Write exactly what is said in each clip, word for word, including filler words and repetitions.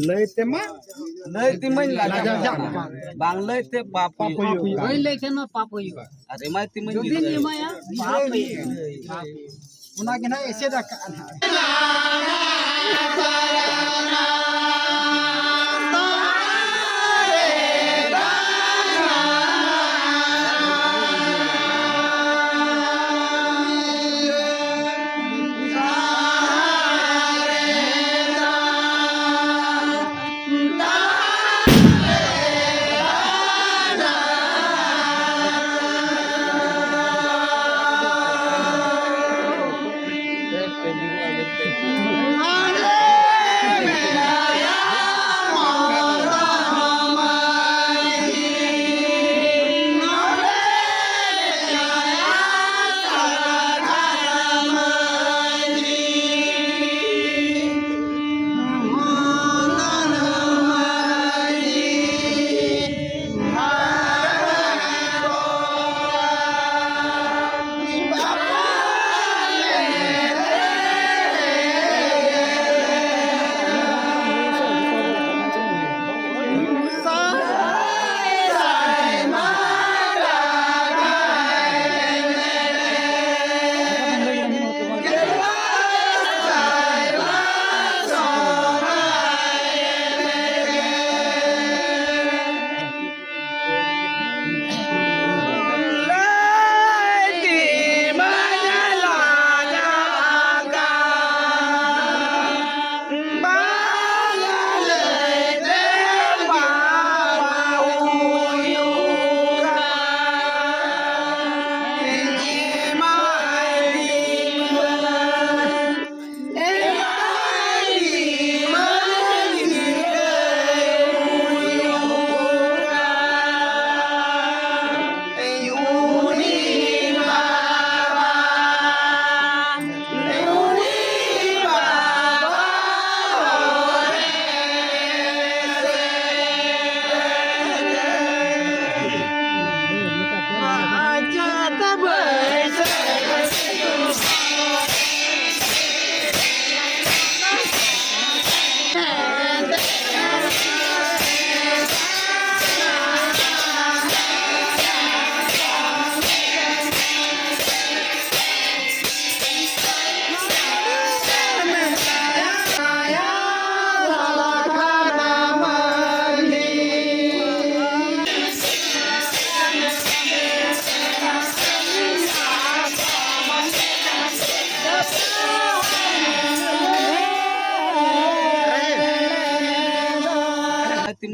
ᱞᱟᱹᱭ ᱛᱮᱢᱟ ᱞᱟᱹᱭ ᱛᱮᱢᱟᱹᱧ ᱞᱟᱡᱟᱜ ᱠᱟᱱᱟ᱾ ᱵᱟᱝ ᱞᱟᱹᱭ ᱛᱮ ᱯᱟᱯ ᱦᱩᱭᱩᱜᱼᱟ᱾ ᱵᱟᱹᱧ ᱞᱟᱹᱭ ᱠᱷᱟᱱ ᱢᱟ ᱯᱟᱯ ᱦᱩᱭᱩᱜᱼᱟ᱾ ᱟᱨ ᱮᱢᱟᱭ ᱛᱮᱢᱟᱹᱧ ᱡᱩᱫᱤᱧ ᱜᱤᱫᱽᱨᱟᱹ᱾ ᱮᱢᱟᱭᱟ, ᱯᱟᱯ ᱦᱩᱭᱩᱜᱼᱟ᱾ ᱚᱱᱟ ᱜᱮ ᱱᱟᱦᱟᱜ ᱮᱥᱮᱫ ᱟᱠᱟᱫᱼᱟ ᱱᱟᱦᱟᱜ᱾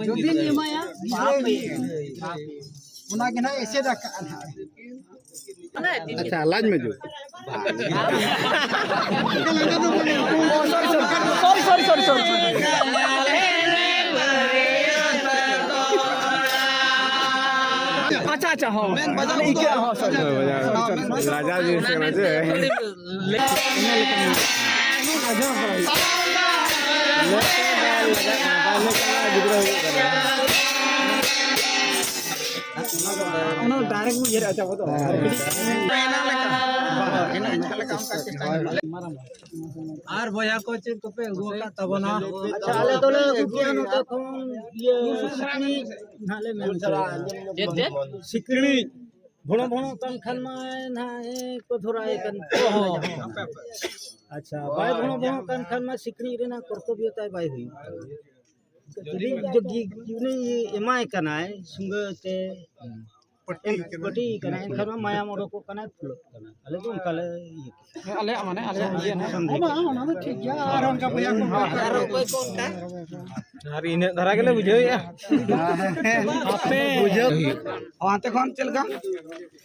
ᱡᱩᱫᱤᱧ ᱮᱢᱟᱭᱟ, ᱚᱱᱟ ᱜᱮ ᱱᱟᱦᱟᱜ ᱮᱥᱮᱫ ᱟᱠᱟᱫᱼᱟ ᱱᱟᱦᱟᱜ᱾ ᱟᱪᱪᱷᱟ, ᱞᱟᱡ ᱢᱮ ᱡᱩ᱾ ᱥᱚᱨᱤ, ᱥᱚᱨᱤ, ᱥᱚᱨᱤ, ᱥᱚᱨᱤ, ᱥᱚᱨᱤ᱾ ᱟᱪᱪᱷᱟ, ᱟᱪᱪᱷᱟ, ᱦᱚᱸ᱾ ᱤᱠᱟᱹ, ᱦᱚᱸ, ᱥᱚᱨᱤ᱾ ᱞᱟᱡᱟᱣ ᱡᱤᱱᱤᱥ ᱠᱟᱱᱟ ᱪᱮ? ᱚᱱᱟ ᱫᱚ ᱰᱟᱭᱨᱮᱠᱴ ᱩᱭᱦᱟᱹᱨ ᱟᱪᱪᱷᱟ ᱵᱚᱫᱚ᱾ ᱟᱨ ᱵᱚᱭᱦᱟ ᱠᱚ ᱪᱮᱫ ᱠᱚᱯᱮ ᱟᱹᱜᱩ ᱟᱠᱟᱫ ᱛᱟᱵᱚᱱᱟ? ᱟᱪᱪᱷᱟ, ᱟᱞᱮ ᱫᱚᱞᱮ ᱟᱹᱜᱩ ᱠᱮᱜᱼᱟ ᱱᱚᱛᱮ ᱠᱷᱚᱱ ᱤᱭᱟᱹ ᱥᱤᱠᱲᱤ ᱱᱟᱦᱟᱜ ᱞᱮ ᱢᱮᱱ ᱦᱚᱪᱚᱭᱟ᱾ ᱪᱮᱫ, ᱪᱮᱫ? ᱥᱤᱠᱲᱤ᱾ ᱵᱷᱚᱬᱚ ᱵᱷᱚᱬᱚ ᱠᱟᱱ ᱠᱷᱟᱱ ᱢᱟ ᱱᱟᱦᱟᱜ ᱠᱚ ᱫᱷᱚᱨᱟᱭ ᱠᱟᱱ᱾ ᱟᱪᱪᱷᱟ, ᱵᱟᱭ ᱵᱷᱚᱬᱚ ᱵᱷᱚᱬᱚ ᱠᱟᱱ ᱠᱷᱟᱱ ᱢᱟ ᱥᱤᱠᱲᱤᱡ ᱨᱮᱱᱟᱜ ᱠᱚᱨᱛᱚᱵᱽᱵᱚ ᱛᱟᱭ ᱵᱟᱭ ᱦᱩᱭᱩᱜ ᱠᱟᱱᱟ᱾ ᱡᱩᱫᱤ ᱡᱩᱫᱤ ᱩᱱᱤ ᱮᱢᱟᱭ ᱠᱟᱱᱟᱭ ᱥᱩᱸᱜᱟᱹ ᱛᱮ, ᱯᱟᱹᱴᱤ ᱠᱟᱱᱟᱭ, ᱮᱱᱠᱷᱟᱱ ᱢᱟ ᱢᱟᱭᱟᱢ ᱚᱰᱚᱠᱚᱜ ᱠᱟᱱᱟ, ᱯᱷᱩᱞᱟᱹᱜ ᱠᱟᱱᱟ᱾ ᱟᱞᱮ ᱫᱚ ᱚᱱᱠᱟ ᱞᱮ ᱤᱭᱟᱹ ᱠᱮᱫᱟ᱾ ᱦᱮᱸ, ᱟᱞᱮᱭᱟᱜ ᱢᱟᱱᱮ, ᱟᱞᱮᱭᱟᱜ ᱤᱭᱟᱹ ᱱᱟᱦᱟᱜ᱾ ᱥᱚᱱᱫᱮᱦ᱾ ᱦᱚᱸ, ᱵᱟᱝ, ᱚᱱᱟ ᱫᱚ ᱴᱷᱤᱠ ᱜᱮᱭᱟ᱾ ᱟᱨ ᱚᱱᱠᱟ ᱵᱚᱭᱦᱟ ᱠᱚ ᱟᱨ ᱚᱠᱚᱭ ᱠᱚ ᱚᱱᱠᱟ? ᱟᱨ ᱤᱱᱟᱹᱜ ᱫᱷᱟᱨᱟ ᱜᱮᱞᱮ ᱵᱩᱡᱷᱟᱹᱣᱮᱫᱼᱟ᱾ ᱦᱟᱯᱮ᱾ ᱵᱩᱡᱷᱟᱹᱣ ᱦᱩᱭᱩᱜ ᱠᱟᱱᱟ᱾ ᱚ, ᱦᱟᱱᱛᱮ ᱠᱷᱚᱱ ᱪᱮᱫ ᱞᱮᱠᱟ?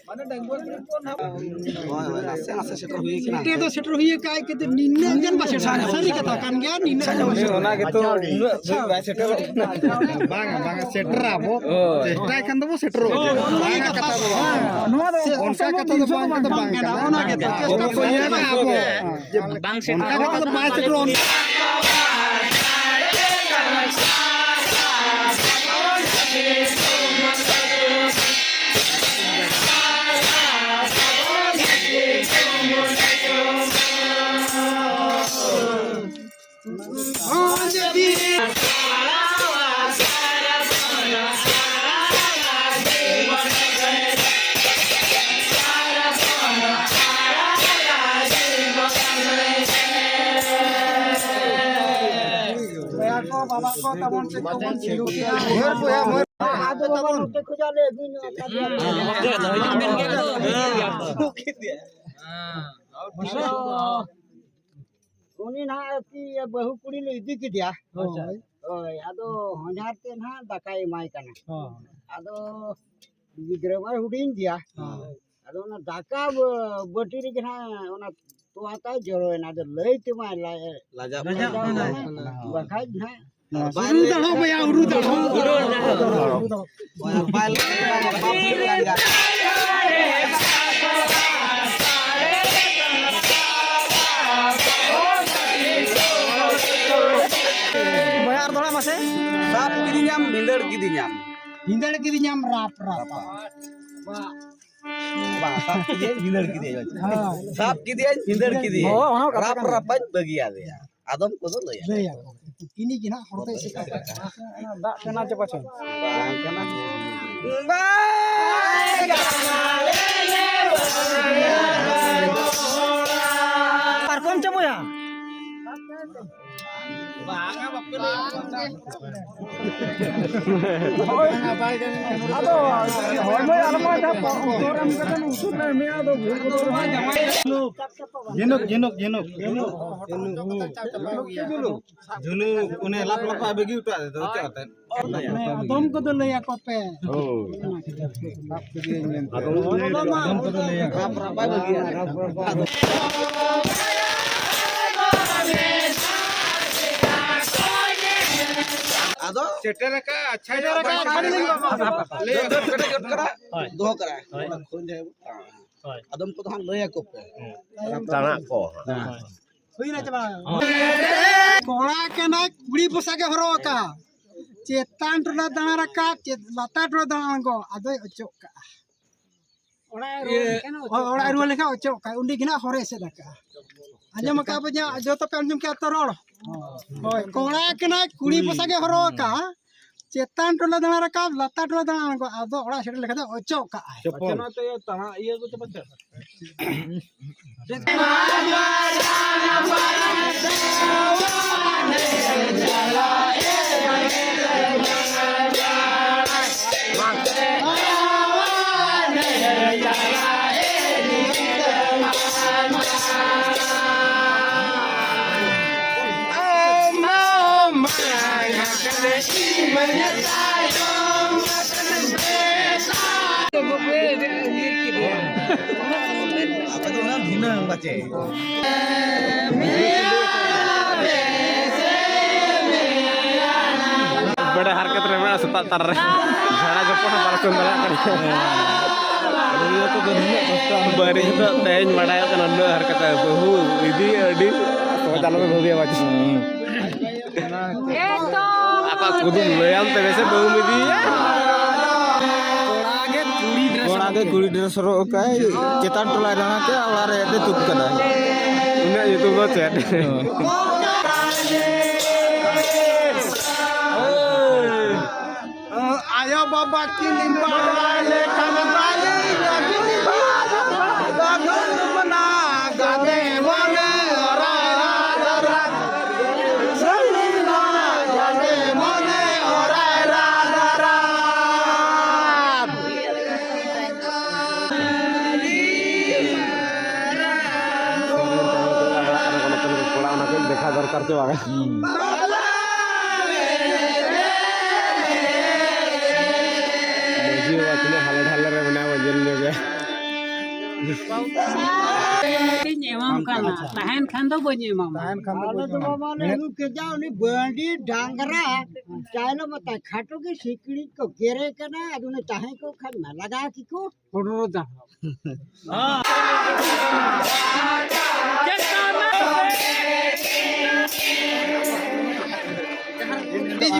ᱦᱳᱭ, ᱦᱳᱭ, ᱱᱟᱥᱮ, ᱱᱟᱥᱮ ᱥᱮᱴᱮᱨ ᱦᱩᱭ ᱠᱟᱱᱟ᱾ ᱥᱮᱴᱮᱨ ᱫᱚ ᱥᱮᱴᱮᱨ ᱦᱩᱭ ᱟᱠᱟᱱ ᱜᱮᱭᱟ, ᱠᱤᱱᱛᱩ ᱱᱤᱱᱟᱹᱜ ᱜᱟᱱ ᱵᱟᱭ ᱥᱮᱴᱮᱨ᱾ ᱥᱟᱹᱨᱤ ᱠᱟᱛᱷᱟ ᱠᱟᱱ ᱜᱮᱭᱟ, ᱱᱤᱱᱟᱹᱜ ᱜᱟᱱ ᱵᱟᱭ ᱥᱮᱴᱮᱨ᱾ ᱚᱱᱟ ᱜᱮᱛᱚ ᱩᱱᱟᱹᱜ ᱫᱷᱟᱹᱵᱤᱡ ᱵᱟᱭ ᱥᱮᱴᱮᱨᱚᱜ ᱠᱟᱱᱟ᱾ ᱵᱟᱝᱟ, ᱵᱟᱝᱟ, ᱥᱮᱴᱮᱨᱟ ᱵᱚ᱾ ᱦᱳᱭ᱾ ᱪᱮᱥᱴᱟᱭ ᱠᱷᱟᱱ ᱫᱚᱵᱚ ᱥᱮᱴᱮᱨᱚᱜ ᱜᱮᱭᱟ᱾ ᱦᱳᱭ, ᱵᱟᱝᱟ ᱠᱟᱛᱷᱟ ᱫᱚ ᱵᱟᱝ᱾ ᱱᱚᱣᱟ ᱫᱚ ᱥᱮ ᱚᱱᱠᱟ ᱠᱟᱛᱷᱟ ᱫᱚ ᱵᱟᱝ, ᱠᱟᱛᱷᱟ ᱵᱟᱝ ᱠᱟᱱᱟ᱾ ᱚᱱᱟ ᱜᱮ ᱪᱮᱥᱴᱟ ᱚᱱᱟ ᱠᱚ ᱵᱚᱱ ᱧᱮᱞ ᱧᱮᱞᱟ ᱟᱵᱚ᱾ ᱟᱵᱚ᱾ ᱡᱮ ᱵᱟᱝ ᱥᱮᱴᱮᱨ ᱚᱱᱠᱟ ᱠᱟᱛᱷᱟ ᱫᱚ ᱵᱟᱭ ᱥᱮᱴᱮᱨᱚᱜᱼᱟ᱾ ᱵᱚᱭᱦᱟ ᱠᱚ, ᱵᱟᱵᱟ ᱠᱚ, ᱛᱟᱵᱚᱱ ᱪᱮᱫ ᱠᱚᱵᱚᱱ ᱪᱤᱱᱦᱟᱹᱣ ᱠᱮᱜᱼᱟ? ᱟᱫᱚ ᱵᱟᱵᱟ ᱱᱚᱛᱮ ᱠᱷᱚᱱᱟᱜ ᱞᱮ ᱟᱹᱜᱩ ᱧᱚᱜ ᱟᱠᱟᱫᱮᱭᱟ᱾ ᱩᱱᱤ ᱱᱟᱦᱟᱜ ᱠᱤ ᱵᱟᱹᱦᱩ ᱠᱩᱲᱤ ᱞᱮ ᱤᱫᱤ ᱠᱮᱫᱮᱭᱟ᱾ ᱦᱳᱭ᱾ ᱦᱳᱭ, ᱟᱫᱚ ᱦᱚᱧᱦᱟᱨ ᱛᱮ ᱱᱟᱦᱟᱜ ᱫᱟᱠᱟᱭ ᱮᱢᱟᱭ ᱠᱟᱱᱟ᱾ ᱦᱚᱸ᱾ ᱟᱫᱚ ᱜᱤᱫᱽᱨᱟᱹ ᱢᱟᱭ ᱦᱩᱰᱤᱧ ᱜᱮᱭᱟ᱾ ᱦᱚᱸ᱾ ᱟᱫᱚ ᱚᱱᱟ ᱫᱟᱠᱟ ᱵᱟᱹ-, ᱵᱟᱹᱴᱤ ᱨᱮᱜᱮ ᱱᱟᱦᱟᱜ ᱚᱱᱟ ᱛᱚᱣᱟ ᱛᱟᱭ ᱡᱚᱨᱚᱭᱮᱱᱟ᱾ ᱟᱫᱚ ᱞᱟᱹᱭ ᱛᱮᱢᱟᱭ ᱞᱟᱡ-, ᱞᱟᱡᱟᱜ ᱞᱟᱡᱟᱜ ᱠᱟᱱᱟ᱾ ᱠᱟᱱᱟ᱾ ᱵᱟᱠᱷᱟᱡ ᱱᱟᱦᱟᱜ ᱱᱚᱣᱟ ᱵᱟᱭ ᱥᱩᱫᱷᱩ ᱞᱟᱹᱭ ᱫᱟᱲᱮᱭᱟᱜ ᱵᱟᱭᱟ, ᱩᱨᱩ ᱫᱟᱲᱮᱭᱟᱜ᱾ ᱵᱟᱭ ᱞᱟᱹᱭ ᱫᱟᱲᱮᱭᱟᱜ᱾ ᱵᱟᱯ ᱞᱮᱠᱟᱱ ᱜᱮ᱾ ᱵᱚᱭᱦᱟ ᱟᱨ ᱫᱚᱦᱲᱟ ᱢᱟᱥᱮ᱾ ᱥᱟᱵ ᱠᱤᱫᱤᱧᱟᱢ, ᱵᱷᱤᱸᱫᱟᱹᱲ ᱠᱤᱫᱤᱧᱟᱢ᱾ ᱵᱷᱤᱸᱫᱟᱹᱲ ᱠᱤᱫᱤᱧᱟᱢ, ᱨᱟᱯ, ᱨᱟᱯ᱾ ᱵᱟ, ᱥᱟᱵ ᱠᱤᱫᱤᱭᱟᱹᱧ, ᱵᱷᱤᱸᱫᱟᱹᱲ ᱠᱤᱫᱤᱭᱟᱹᱧ᱾ ᱦᱳᱭ᱾ ᱥᱟᱵ ᱠᱤᱫᱤᱭᱟᱹᱧ, ᱵᱷᱤᱸᱫᱟᱹᱲ ᱠᱤᱫᱤᱭᱟᱹᱧ᱾ ᱦᱳᱭ, ᱚᱱᱟ ᱦᱚᱸ ᱠᱟᱛᱷᱟ ᱨᱟᱯ ᱠᱟᱱ ᱜᱮᱭᱟ᱾ ᱨᱟᱯᱟᱧ ᱵᱟᱹᱜᱤᱭᱟᱫᱮᱭᱟ᱾ ᱟᱫᱚᱢ ᱠᱚᱫᱚ ᱞᱟᱹᱭᱟ᱾ ᱞᱟᱹᱭᱟ ᱠᱚ᱾ ᱤᱱᱤ ᱜᱮ ᱱᱟᱦᱟᱜ ᱦᱚᱲ ᱫᱚ ᱮᱥᱮᱫ ᱠᱟᱜ ᱠᱟᱱᱟ᱾ ᱫᱟᱜ ᱠᱟᱱᱟ ᱪᱮ ᱯᱟᱪᱷᱮ? ᱵᱟᱝ ᱠᱟᱱᱟ᱾ ᱯᱟᱨᱠᱚᱢ ᱪᱟᱵᱚᱭᱟ᱾ ᱟᱫᱚ ᱦᱚᱲᱢᱚ ᱟᱞᱚᱢᱟ ᱡᱟᱦᱟᱸ ᱩᱛᱟᱹᱨ ᱮᱢ ᱠᱟᱛᱮ ᱩᱥᱩᱞ ᱞᱮ ᱮᱢᱮᱜᱼᱟ, ᱟᱫᱚ ᱵᱷᱩᱞ ᱠᱚᱫᱚ ᱵᱟᱝ ᱡᱟᱢᱟᱭ᱾ ᱡᱷᱤᱱᱩᱠ, ᱡᱷᱤᱱᱩᱠ, ᱡᱷᱤᱱᱩᱠ᱾ ᱡᱷᱤᱱᱩᱠ, ᱚᱱᱮ ᱞᱟᱯ ᱞᱟᱯ ᱵᱟᱹᱜᱤ ᱦᱚᱴᱚ ᱟᱫᱮ ᱫᱚ ᱪᱮᱫ ᱟᱛᱮ? ᱟᱫᱚᱢ ᱠᱚᱫᱚ ᱞᱟᱹᱭ ᱟᱠᱚ ᱯᱮ᱾ ᱦᱳᱭ᱾ ᱟᱫᱚ ᱩᱱᱤ ᱫᱚ ᱟᱫᱚᱢ ᱠᱚᱫᱚ ᱞᱟᱹᱭ ᱟᱠᱚ᱾ ᱟᱫᱚ ᱥᱮᱴᱮᱨ ᱟᱠᱟ, ᱟᱪᱪᱷᱟ, ᱥᱮᱴᱮᱨ ᱟᱠᱟ, ᱟᱪᱪᱷᱟ, ᱞᱟᱹᱭ ᱟᱠᱚ᱾ ᱫᱚᱦᱚ ᱠᱟᱜᱼᱟ᱾ ᱦᱳᱭ᱾ ᱦᱳᱭ᱾ ᱟᱫᱚᱢ ᱠᱚᱫᱚ ᱦᱟᱸᱜ ᱞᱟᱹᱭ ᱟᱠᱚ ᱯᱮ᱾ ᱛᱟᱲᱟᱜ ᱠᱚ ᱦᱟᱸᱜ᱾ ᱦᱳᱭ᱾ ᱦᱩᱭᱱᱟ ᱪᱟᱵᱟ᱾ ᱠᱚᱲᱟ ᱠᱟᱱᱟᱭ, ᱠᱩᱲᱤ ᱯᱚᱥᱟᱜ ᱮ ᱦᱚᱨᱚᱜ ᱟᱠᱟᱫ᱾ ᱪᱮᱛᱟᱱ ᱴᱚᱞᱟ ᱫᱟᱬᱟ ᱨᱟᱠᱟᱵ, ᱪᱮᱫ ᱞᱟᱛᱟᱨ ᱴᱚᱞᱟ ᱫᱟᱬᱟ ᱟᱬᱜᱚ, ᱟᱫᱚᱭ ᱚᱪᱚᱜ ᱠᱟᱜᱼᱟ᱾ ᱚᱲᱟᱜ ᱮ ᱨᱩᱣᱟᱹᱲ ᱤᱭᱟᱹ, ᱞᱮᱱᱠᱷᱟᱱ ᱚᱪᱚᱜ ᱦᱳᱭ, ᱚᱲᱟᱜ ᱮ ᱠᱟᱜᱼᱟ᱾ ᱨᱩᱣᱟᱹᱲ ᱞᱮᱱᱠᱷᱟᱱ ᱚᱪᱚᱜ ᱠᱟᱜᱼᱟ, ᱩᱱᱤ ᱜᱮ ᱱᱟᱜ ᱦᱚᱨᱮ ᱮᱥᱮᱫ ᱟᱠᱟᱜᱼᱟ᱾ ᱟᱸᱡᱚᱢ ᱟᱠᱟᱫ ᱯᱮ ᱡᱮ, ᱡᱚᱛᱚ ᱯᱮ ᱟᱸᱡᱚᱢ ᱠᱮᱜᱼᱟ ᱛᱚ ᱨᱚᱲ? ᱦᱳᱭ, ᱠᱚᱲᱟ ᱠᱟᱱᱟᱭ, ᱠᱩᱲᱤ ᱯᱚᱥᱟᱜ ᱮ ᱦᱚᱨᱚᱜ ᱟᱠᱟᱜᱼᱟ, ᱪᱮᱛᱟᱱ ᱴᱚᱞᱟ ᱫᱟᱬᱟ ᱨᱟᱠᱟᱵ, ᱞᱟᱛᱟᱨ ᱴᱚᱞᱟ ᱫᱟᱬᱟ ᱟᱬᱜᱚ, ᱟᱫᱚ ᱚᱲᱟᱜ ᱥᱮᱴᱮᱨ ᱞᱮᱠᱷᱟᱱ ᱫᱚ ᱚᱪᱚᱜ ᱠᱟᱜᱼᱟᱭ᱾ ᱪᱚᱯᱚᱞ᱾ ᱟᱪᱪᱷᱟ, ᱱᱚᱣᱟ ᱛᱮ ᱤᱭᱟᱹ ᱛᱟᱲᱟ-, ᱤᱭᱟᱹ ᱠᱚ ᱪᱟᱵᱟ ᱠᱮᱫ? ᱟᱯᱮ ᱫᱚ ᱚᱱᱟ ᱫᱷᱤᱱᱟᱹᱝ ᱯᱟᱪᱮ᱾ ᱵᱟᱲᱮ ᱦᱟᱨᱠᱮᱛ ᱨᱮ ᱢᱮᱱᱟᱜᱼᱟ ᱥᱮᱛᱟᱜ ᱛᱟᱨᱟ ᱨᱮ᱾ ᱡᱷᱟᱲᱟ ᱡᱚᱯᱚᱜ ᱦᱚᱸ ᱵᱟᱞᱮ ᱥᱮᱱ ᱫᱟᱲᱮᱭᱟᱜ ᱠᱟᱱᱟ᱾ ᱵᱟᱹᱨᱭᱟᱹᱛ ᱫᱚ ᱱᱩᱱᱟᱹᱜ ᱠᱚᱥᱴᱚ᱾ ᱵᱟᱹᱨᱭᱟᱹᱛ ᱫᱚ ᱛᱮᱦᱮᱧ ᱵᱟᱲᱟᱭᱚᱜ ᱠᱟᱱᱟ ᱱᱩᱱᱟᱹᱜ ᱦᱟᱨᱠᱮᱛ᱾ ᱵᱟᱹᱦᱩ ᱤᱫᱤ ᱟᱹᱰᱤ ᱥᱚᱡᱟ ᱞᱮ ᱵᱷᱟᱹᱵᱤᱭᱟ ᱵᱟᱪ᱾ ᱮᱠᱫᱚᱢ᱾ ᱟᱠᱚᱣᱟᱜ ᱠᱩᱫᱩᱢ ᱞᱟᱹᱭᱟᱢ ᱛᱮᱜᱮ ᱥᱮ ᱵᱟᱹᱦᱩᱢ ᱤᱫᱤᱭᱮᱭᱟ᱾ ᱠᱚᱲᱟ ᱜᱮ ᱠᱩᱲᱤ dress ᱠᱟᱭ, ᱪᱮᱛᱟᱱ ᱴᱚᱞᱟᱭ ᱫᱟᱬᱟ ᱠᱮᱫᱟ, ᱚᱲᱟᱜ ᱨᱮ ᱦᱮᱡ ᱠᱟᱛᱮ ᱛᱩᱫ ᱠᱟᱫᱟᱭ᱾ ᱩᱱᱤᱭᱟᱜ ᱧᱩᱛᱩᱢ ᱫᱚ ᱪᱮᱫ? ᱟᱭᱳ ᱵᱟᱵᱟ ᱠᱤᱱ ᱵᱟᱲᱟᱭ ᱞᱮᱠᱷᱟᱱ ᱵᱟᱹᱞᱤᱧ ᱟᱹᱜᱩ ᱵᱟᱲᱟ ᱜᱟᱫᱮ ᱢᱚᱱᱮ ᱚᱨᱟᱭ ᱨᱟᱜ ᱨᱟᱜ᱾ ᱠᱚᱲᱟ ᱚᱱᱟ ᱠᱚ ᱫᱮᱠᱷᱟ ᱫᱚᱨᱠᱟᱨ ᱪᱮ ᱵᱟᱝ? ᱢᱟᱹᱡᱷᱤ ᱵᱟᱵᱟ ᱛᱤᱱᱟᱹᱜ ᱦᱟᱞᱮ ᱰᱷᱟᱞᱮ ᱨᱮ ᱢᱮᱱᱟᱭᱟ, ᱧᱮᱞ ᱧᱚᱜᱮ᱾ ᱤᱧ ᱮᱢᱟᱢ ᱠᱟᱱᱟ, ᱛᱟᱦᱮᱱ ᱠᱷᱟᱱ ᱫᱚ ᱵᱟᱹᱧ ᱮᱢᱟᱢᱟ᱾ ᱛᱟᱦᱮᱱ ᱠᱷᱟᱱ ᱫᱚ ᱵᱟᱹᱧ ᱮᱢᱟᱢᱟ᱾ ᱟᱞᱮ ᱫᱚ ᱵᱟᱵᱟ ᱞᱮ ᱟᱹᱜᱩ ᱠᱮᱫᱟ ᱩᱱᱤ ᱵᱟᱹᱰᱤ ᱰᱟᱝᱨᱟ, ᱪᱟᱭᱞᱚ ᱢᱟᱛᱟ ᱠᱷᱟᱴᱚ ᱜᱮ ᱥᱤᱠᱲᱤᱡ ᱠᱚ ᱜᱮᱨᱮ ᱠᱟᱱᱟ, ᱟᱫᱚ ᱩᱱᱤ ᱛᱟᱦᱮᱸ ᱠᱚᱜ ᱠᱷᱟᱱ ᱢᱟ ᱞᱟᱜᱟᱣ ᱠᱮᱠᱚ᱾ ᱯᱚᱱᱨᱚ ᱫᱟᱱ᱾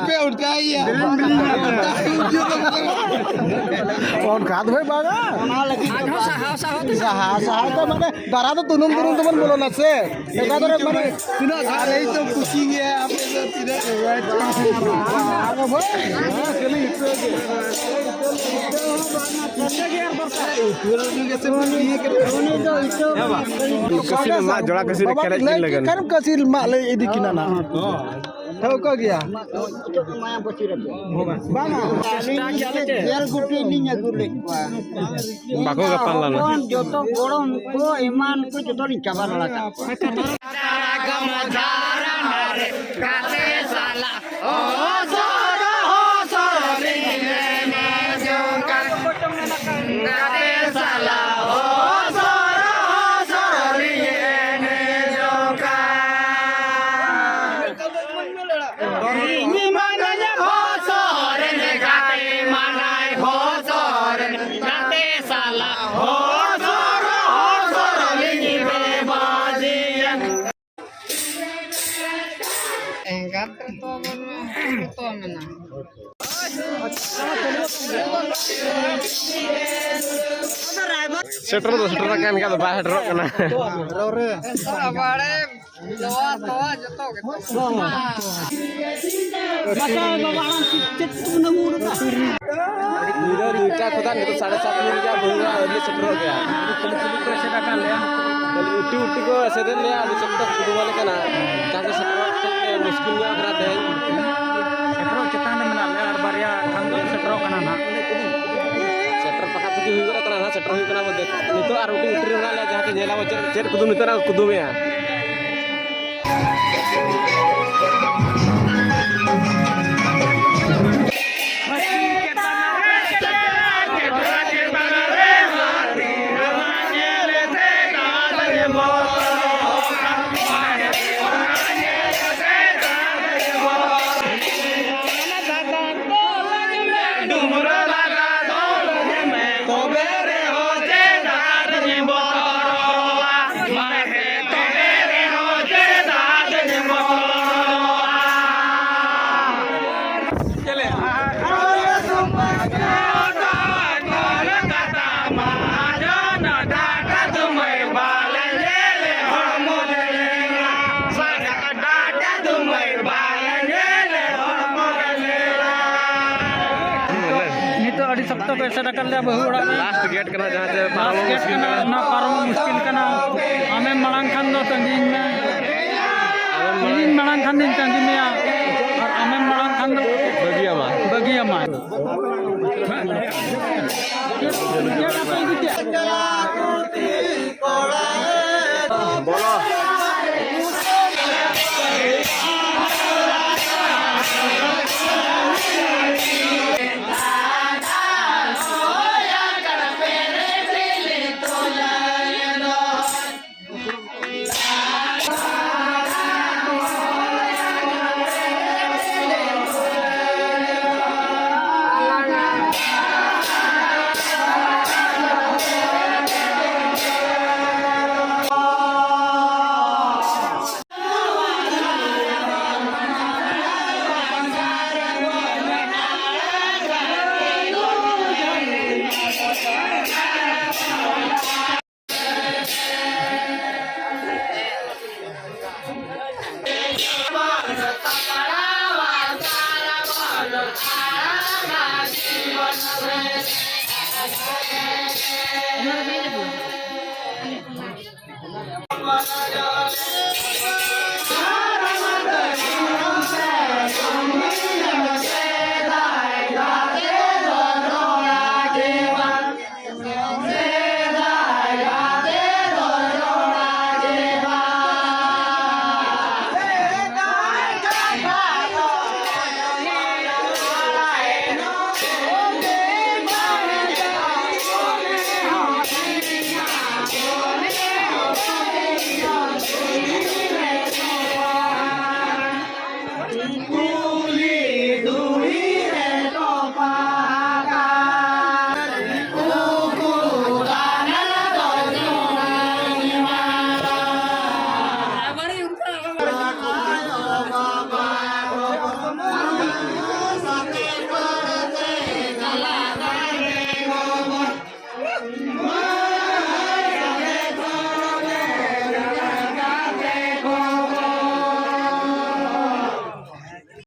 ᱯᱮ ᱩᱴᱠᱟᱭᱟ᱾ ᱚᱱᱠᱟ ᱫᱚ ᱵᱷᱟᱭ ᱵᱟᱝᱟ᱾ ᱚᱱᱟ ᱞᱟᱹᱜᱤᱫ ᱫᱚ ᱵᱟᱝ᱾ ᱥᱟᱦᱟᱣ, ᱥᱟᱦᱟᱣ ᱛᱮ ᱥᱟᱦᱟᱣ, ᱥᱟᱦᱟᱣ ᱛᱮ ᱢᱟᱱᱮ ᱫᱟᱨᱟ ᱫᱚ ᱛᱩᱱᱩᱢ ᱛᱩᱱᱩᱢ ᱛᱮᱵᱚᱱ ᱵᱚᱞᱚᱱᱟ ᱥᱮ᱾ ᱮᱴᱟᱜ ᱫᱚ ᱢᱟᱱᱮ ᱛᱤᱱᱟᱹᱜ ᱟᱞᱮ ᱫᱚ ᱠᱩᱥᱤ ᱜᱮ, ᱟᱯᱮ ᱫᱚ ᱛᱤᱱᱟᱹᱜ ᱨᱮᱸᱜᱮᱡ᱾ ᱟᱫᱚ ᱵᱷᱟᱭ, ᱦᱮᱸ, ᱠᱷᱟᱹᱞᱤ ᱤᱛᱟᱹ ᱜᱮ᱾ ᱩᱱᱤ ᱫᱚ ᱤᱛᱟᱹ ᱠᱟᱹᱥᱤ ᱨᱮ ᱢᱟᱜ ᱡᱚᱲᱟ ᱠᱟᱹᱥᱤ ᱨᱮ ᱵᱟᱵᱟ ᱠᱷᱮᱞᱮᱡ ᱞᱟᱹᱭ ᱠᱤᱱ ᱞᱟᱹᱜᱤᱫ᱾ ᱠᱮᱫ ᱠᱷᱟᱱ ᱠᱟᱹᱥᱤ ᱢᱟᱜ ᱞᱮ ᱤᱫᱤ ᱠᱤᱱᱟ ᱱᱟᱜ᱾ ᱦᱮᱸ᱾ ᱴᱷᱟᱹᱣᱠᱟᱹ ᱜᱮᱭᱟ᱾ ᱵᱟᱝᱟ᱾ ᱟᱹᱞᱤᱧ ᱜᱮᱞ ᱜᱩᱴᱤ ᱞᱤᱧ ᱟᱹᱜᱩ ᱞᱮᱫ ᱠᱚᱣᱟ᱾ ᱵᱟᱠᱚ ᱜᱟᱯᱟᱱ ᱞᱮᱱᱟ᱾ ᱦᱚᱯᱚᱱ ᱡᱚᱛᱚ ᱜᱚᱲᱚᱢ ᱠᱚ ᱮᱢᱟᱱ ᱠᱚ ᱡᱚᱛᱚ ᱞᱤᱧ ᱪᱟᱵᱟ ᱵᱟᱲᱟ ᱠᱟᱜ ᱠᱚᱣᱟ᱾ ᱤᱧ ᱢᱟᱱᱟᱧ ᱦᱚᱥᱚᱨ ᱨᱮᱱ ᱜᱟᱛᱮ, ᱢᱟᱱᱟᱭ ᱦᱚᱥᱚᱨ ᱨᱮᱱ ᱜᱟᱛᱮ ᱥᱟᱞᱟᱜ ᱦᱚᱥᱚᱨ, ᱦᱚᱥᱚᱨ ᱞᱤᱧ ᱵᱮᱵᱟᱡᱤᱭᱟ᱾ ᱮᱸᱜᱟᱛ ᱨᱮᱛᱚ ᱵᱟᱹᱱᱩᱜᱼᱟ, ᱡᱚᱛᱚ ᱢᱮᱱᱟᱜᱼᱟ᱾ ᱥᱮᱴᱮᱨ ᱫᱚ ᱥᱮᱴᱮᱨ ᱟᱠᱟᱱ ᱜᱮᱭᱟ, ᱟᱫᱚ ᱵᱟᱭ ᱥᱮᱴᱮᱨᱚᱜ ᱠᱟᱱᱟ᱾ ᱵᱟᱲᱮ, ᱛᱚᱣᱟ, ᱛᱚᱣᱟ ᱡᱚᱛᱚ ᱜᱮ᱾ ᱧᱤᱫᱟᱹ ᱫᱩᱭᱴᱟ ᱠᱷᱚᱱᱟᱜ ᱱᱤᱛᱚᱜ ᱥᱟᱲᱮ ᱥᱟᱛ ᱦᱩᱭ ᱜᱮᱭᱟ, ᱵᱟᱹᱦᱩ ᱟᱹᱣᱨᱤ ᱥᱮᱴᱮᱨᱚᱜ ᱜᱮᱭᱟ᱾ ᱠᱷᱟᱹᱞᱤ ᱩᱴᱤ ᱩᱴᱤ ᱠᱚ ᱮᱥᱮᱫᱮᱫ ᱞᱮᱭᱟ, ᱟᱹᱰᱤ ᱥᱚᱠᱛᱚ ᱠᱩᱫᱩᱢ ᱟᱞᱮ ᱠᱟᱱᱟ᱾ ᱡᱟᱦᱟᱸ ᱫᱚ ᱥᱮᱴᱮᱨᱚᱜ ᱛᱮ ᱢᱩᱥᱠᱤᱞ ᱧᱚᱜ ᱠᱟᱱᱟ ᱛᱮᱦᱮᱧ᱾ ᱥᱮᱴᱮᱨᱚᱜ ᱪᱮᱛᱟᱱ ᱨᱮ ᱢᱮᱱᱟᱜ ᱞᱮᱭᱟ, ᱟᱨ ᱵᱟᱨᱭᱟ ᱠᱷᱟᱱ ᱫᱚ ᱥᱮᱴᱮᱨᱚᱜ ᱠᱟᱱᱟ ᱱᱟᱦᱟᱜ᱾ ᱥᱮᱴᱮᱨ ᱯᱟᱠᱟ ᱯᱟᱠᱤ ᱦᱩᱭᱩᱜ ᱠᱟᱱᱟ ᱱᱟᱦᱟᱜ, ᱥᱮᱴᱮᱨ ᱦᱩᱭᱩᱜ ᱠᱟᱱᱟ ᱵᱚᱞᱛᱮ᱾ ᱱᱤᱛᱚᱜ ᱟᱨ ᱩᱴᱤ ᱩᱴᱤ ᱨᱮ ᱢᱮᱱᱟᱜ ᱞᱮᱭᱟ, ᱡᱟᱦᱟᱸ ᱛᱮ ᱧᱮᱞ ᱟᱵᱚ ᱪᱮᱫ, ᱪᱮᱫ ᱠᱩᱫᱩᱢ ᱱᱤᱛᱚᱜ ᱱᱟᱜ ᱠᱩᱫᱩᱢᱮᱜᱼᱟ᱾ ᱱᱤᱛᱚᱜ ᱟᱹᱰᱤ ᱥᱚᱠᱛᱚ ᱠᱚ ᱮᱥᱮᱫ ᱟᱠᱟᱫ ᱞᱮᱭᱟ ᱵᱟᱹᱦᱩ ᱚᱲᱟᱜ ᱨᱮ᱾ ᱞᱟᱥᱴ ᱜᱮᱴ ᱠᱟᱱᱟ, ᱡᱟᱦᱟᱸ ᱛᱮ ᱞᱟᱥᱴ ᱯᱟᱨᱚᱢ ᱜᱮᱴ ᱢᱩᱥᱠᱤᱞ ᱠᱟᱱᱟ, ᱠᱟᱱᱟ᱾ ᱚᱱᱟ ᱯᱟᱨᱚᱢ ᱢᱩᱥᱠᱤᱞ ᱠᱟᱱᱟ᱾ ᱟᱢᱮᱢ ᱢᱟᱲᱟᱝ ᱠᱷᱟᱱ ᱫᱚ ᱛᱟᱺᱜᱤᱧ ᱢᱮ, ᱤᱧᱤᱧ ᱢᱟᱲᱟᱝ ᱠᱷᱟᱱ ᱫᱚᱧ ᱛᱟᱺᱜᱤ ᱢᱮᱭᱟ, ᱟᱨ ᱟᱢᱮᱢ ᱢᱟᱲᱟᱝ ᱠᱷᱟᱱ ᱫᱚ ᱵᱟᱹᱜᱤᱭᱟᱢᱟ᱾ ᱵᱟᱹᱜᱤᱭᱟᱢᱟ᱾ ᱵᱚᱞᱚ᱾